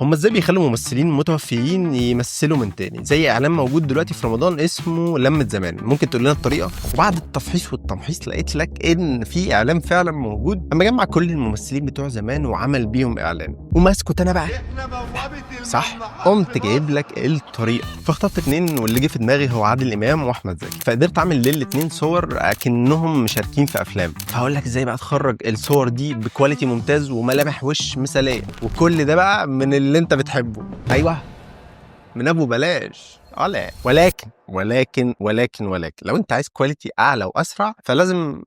هم ازاي بيخلوا ممثلين متوفيين يمثلوا من تاني؟ زي اعلان موجود دلوقتي في رمضان اسمه لمة زمان، ممكن تقول لنا الطريقه؟ وبعد التفحيص والتمحيص لقيت لك ان في اعلان فعلا موجود، اما جمع كل الممثلين بتوع زمان وعمل بيهم اعلان. وما اسكت انا بقى، صح، قمت جايب لك الطريقه. فاخترت اتنين، واللي جه في دماغي هو عادل امام واحمد زكي، فقدرت اعمل للاتنين صور اكنهم مشاركين في افلام. فهقول لك ازاي بقى تخرج الصور دي ب quality ممتاز وملامح وش مثاليه، وكل ده بقى من اللي انت بتحبه. ايوه، من ابو بلاش. اه لا، ولكن ولكن ولكن ولكن لو انت عايز quality اعلى واسرع فلازم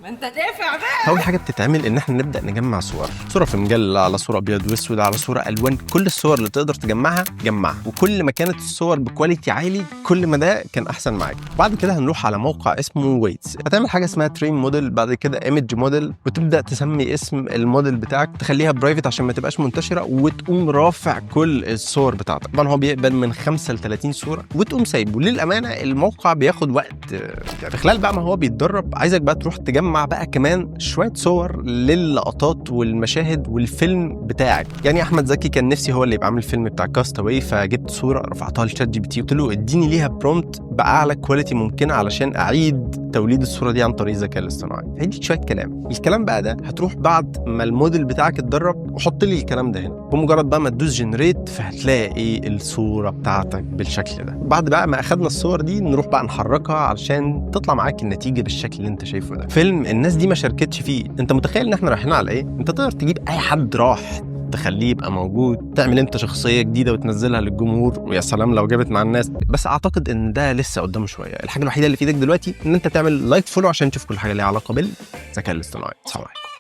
ما انت دافع بقى. اول حاجة بتتعمل ان احنا نبدا نجمع صور، صوره في مجله، على صوره ابيض واسود، على صوره الوان، كل الصور اللي تقدر تجمعها جمعها، وكل ما كانت الصور ب quality عالي كل ما ده كان احسن معاك. بعد كده هنروح على موقع اسمه Weights، هتعمل حاجة اسمها train model، بعد كده image model، وتبدا تسمي اسم الموديل بتاعك، تخليها private عشان ما تبقاش منتشره، وتقوم رافع كل الصور بتاعتك. طبعا هو بيقبل من 5 ل 30 صوره، وتقوم سايبه. للامانة الموقع بياخد وقت في خلال بقى ما هو بيتدرب. عايزك بقى تروح تجمع بقى كمان شوية صور للقطات والمشاهد والفيلم بتاعك. يعني احمد زكي كان نفسي هو اللي يبقى عامل الفيلم بتاع Cast Away، فجبت صوره رفعتها ل ChatGPT، قلت له اديني ليها prompt باعلى quality ممكنة علشان اعيد توليد الصورة دي عن طريق الذكاء الاصطناعي. هيديك شوية كلام، الكلام بقى ده هتروح بعد ما الموديل بتاعك اتدرب وحط لي الكلام ده هنا. بمجرد بقى ما تدوس generate فهتلاقي الصورة بتاعتك بالشكل ده. بعد بقى ما اخدنا الصور دي نروح بقى نحركها علشان تطلع معاك النتيجة بالشكل اللي انت شايفه ده. فيلم الناس دي ما شاركتش فيه، انت متخيل ان احنا رايحين على ايه؟ انت تقدر تجيب اي حد راح تخليه يبقى موجود، تعمل انت شخصية جديدة وتنزلها للجمهور، ويا سلام لو جابت مع الناس. بس اعتقد ان ده لسه قدامه شويه. الحاجة الوحيدة اللي في ايدك دلوقتي ان انت تعمل like follow عشان تشوف كل حاجة ليها علاقة بالذكاء الاصطناعي. سلام عليكم.